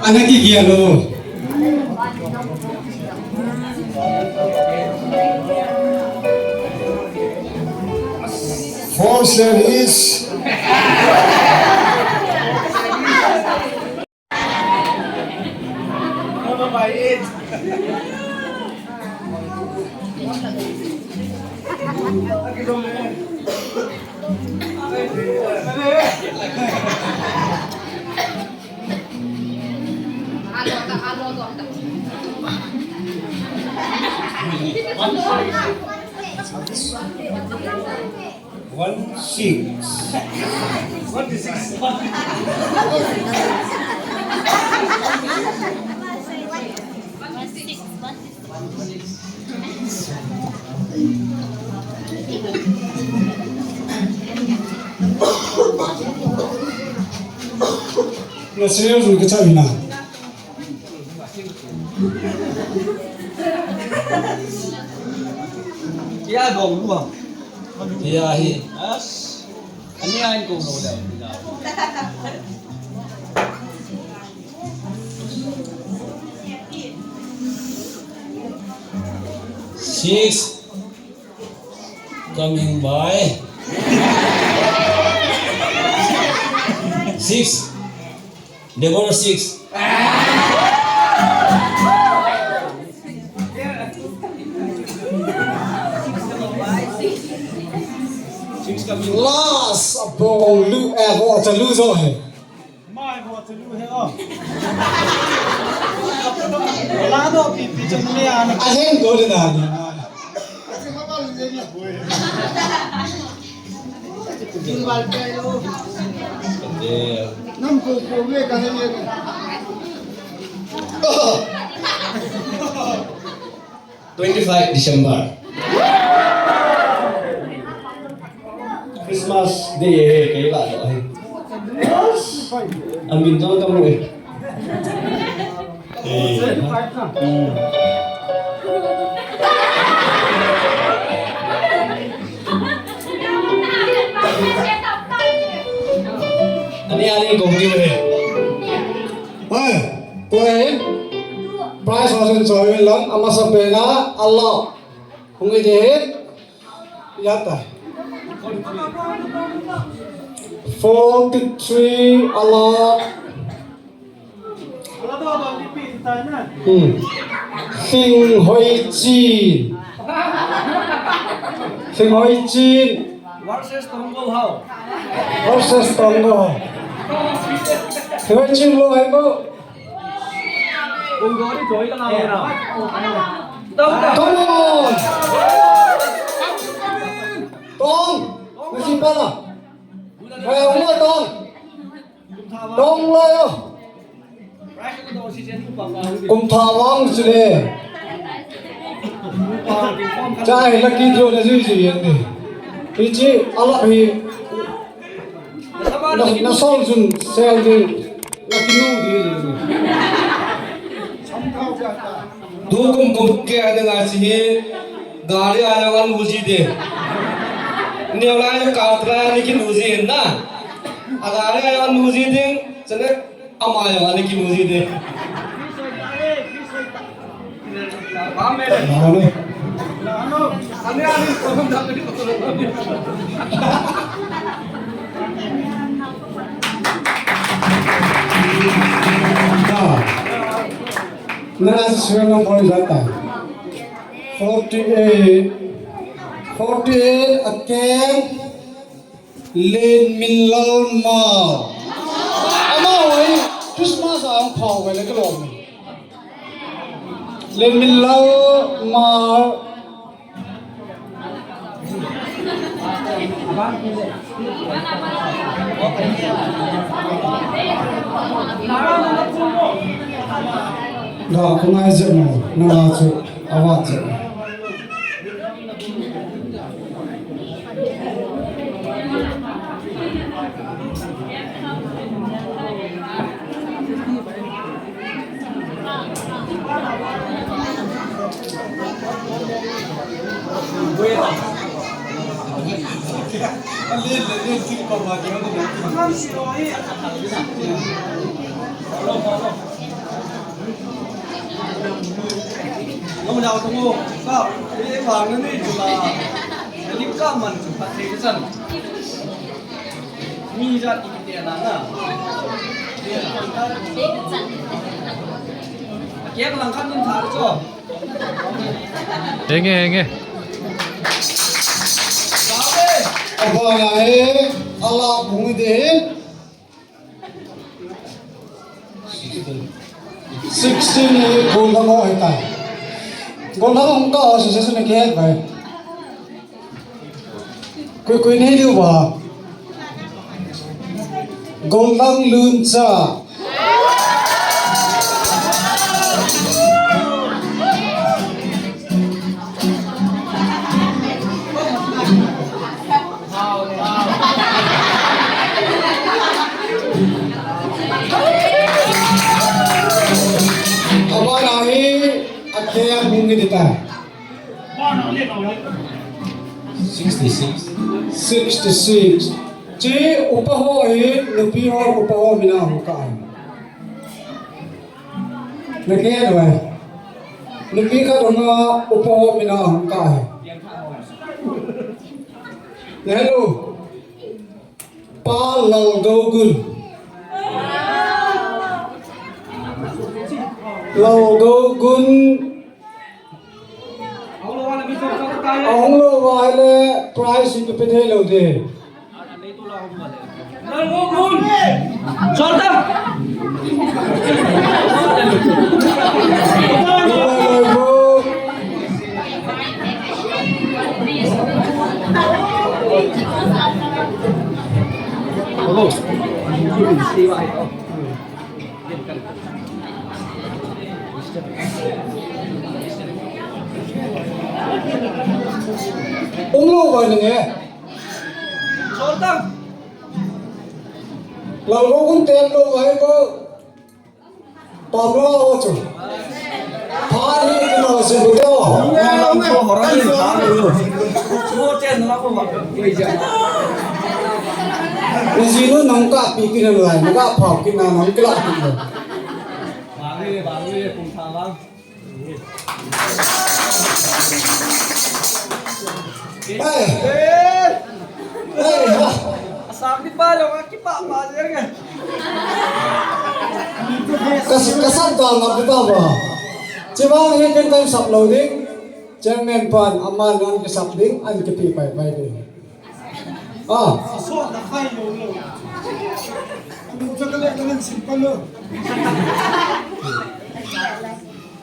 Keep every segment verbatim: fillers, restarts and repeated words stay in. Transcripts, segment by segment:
Ana kigel o. Four series. One six. One six. Na serious ni ka cha ina. Kya gong luang. Kya hi. As. Ani ain kong no da. Six. Coming by. Six. Number six. Last, abong lu, eh, vo, cha lu jo he. Mai vo, cha lu he, oh. La do pi pi cha lu he, ah. A hen go de na ni. Twenty-five December. Christmas Day, eh, kei la, eh. Amin jong kamu, eh. Ani, ani, kong tiu he. Oi, koi. Prize hosen choi lang, amasa pena, Allah. Hung ide he. Yata. Forty-three, Allah. Hmm. Hing Hoi Chin. Hing Hoi Chin. Versus Tonggo Hao. Versus Tonggo Hao. Hing Hoi Chin lo hai mo. Tonggo ni join lang ako na. Tong, tong. Come on. Tong. Nasi pala. Kaya mo, Tong. Tong lo yo. Kum tha vang chule. Chai lucky draw na jui jui yan ni. Hichi, alak hi. Na, na sol jun sel di. Na kinu di. Tukum kum ke ada ngasi hi. Gari ayo an uji de. Ni ola ya katra ni kinu ji na. A gari ayo an uji de. Chale. Ama jong ani kinu ji de. Nana sura na poi jata. Forty-eight. Forty-eight again. Lenminlal Hmar. Amahon Christmas a hung phau ve le kalom e. Lenminlal Hmar. Ga kungai je mo, na chu awa je. Henge, henge. Abana he, ala bungi de he. Sixteen ni gold lang ho hita. Gold lang ho ka association ke bhai. Koi, koi nahi diu ba. Gold lang Luncha. Abana hi, akhea hung ngi dita. Sixty-six. Sixty-six. Chi upa ho hi, nupi ho upa ho mina hung ka. Nake vai. Nupi ka dong a upa ho mina hung ka. Hello. Pa Lalgogun. Lalgogun. Ahung lou va le prize in pe thei lou de. Lalgogun. Chol ta. Umlou vai nge. Lalgogun ten lou vai ko. Pamla ho chu. Pha ni ki no si bu de ho. Ni si nu nang ka pi ki na lai, nang ka pha ki na nang ki la ki na. Hey! Hey! Asam ni pa lo, kipa pa je nge. Kas, kasap ta ngap ta ba. Chibang hi ken time sap lou ding. Chairman pan aman an kisap ding, an kipi pai pai ding. Ah.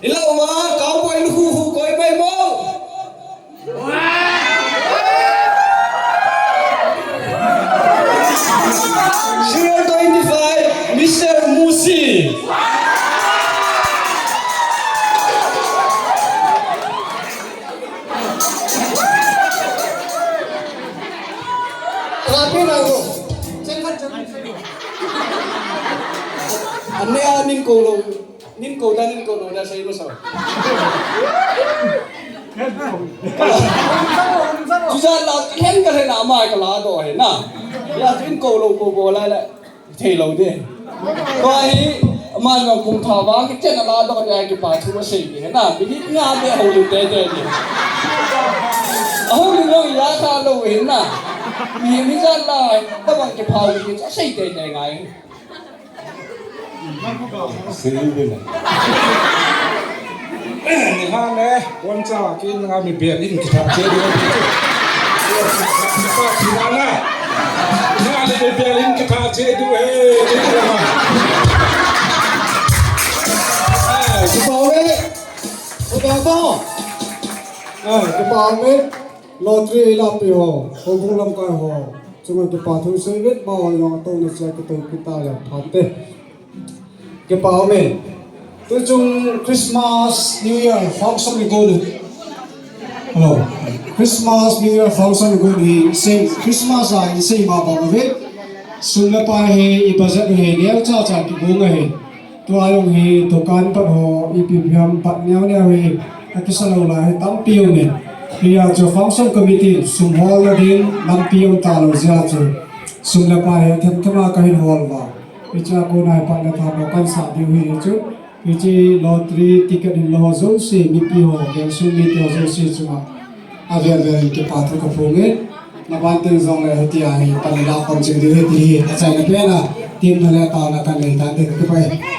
Ilo ma, cowboy nu hu hu koi pai mo. Serial twenty-five, Mister Musi. Rapi na ko. Ane a ning ko lo. Nin ko da, nin ko lo da, sei mo sa. Tuja la, hen ka hen ama ka la do hen na. Ya, nin ko lo ko bo la la. Thei lo de. Ko hi, ama no kum tha ba, ki chen la do ya ki pa thu sei de hen na. Bi ni nga de ho lu de de de. Ho lu lo ya ka lo hen na. Mi mi ja la, ta bang ki pa ki sei de de ngai. Singin din eh. Ni ha ne, wan cha ki nga mi bel in kita che du. Ni ha ne mi bel in kita che du eh. Kipa uve. Kipa uve. Kipa uve. Lottery la pi ho, ho bung lam kai ho. Chunga kipa thu sei vet ba ho jong to na cha ki to kita ya phate. Kipa ume. Tu chung Christmas, New Year, function ni go nu. Hello. Christmas, New Year, function ni go nu hi. Sei Christmas a, sei ma ba vet. Sum le pai hi, i budget hi, neo cha cha ki bung hi. Tua jong hi, dukan pat ho, ipi pi ham pat neo neo hi, akisa lou lai hi, tampi um e. Hijeh chun function committee sum holna din lampi um talou jeh chun sum le pai hi themthem a kahin hol uva. Hichea kona hi pan le thao kahin sah diu ahi chu. Hiche lottery ticket hinla ho jouse, mipi ho, veng sung mite ho jouse chunga avel vel in kipa thu kaphong e. Naban teng jongle hitia hi pan le la khom ching diu ahi ti hi achaina pen a temna le taona kanei tante, kakipah e.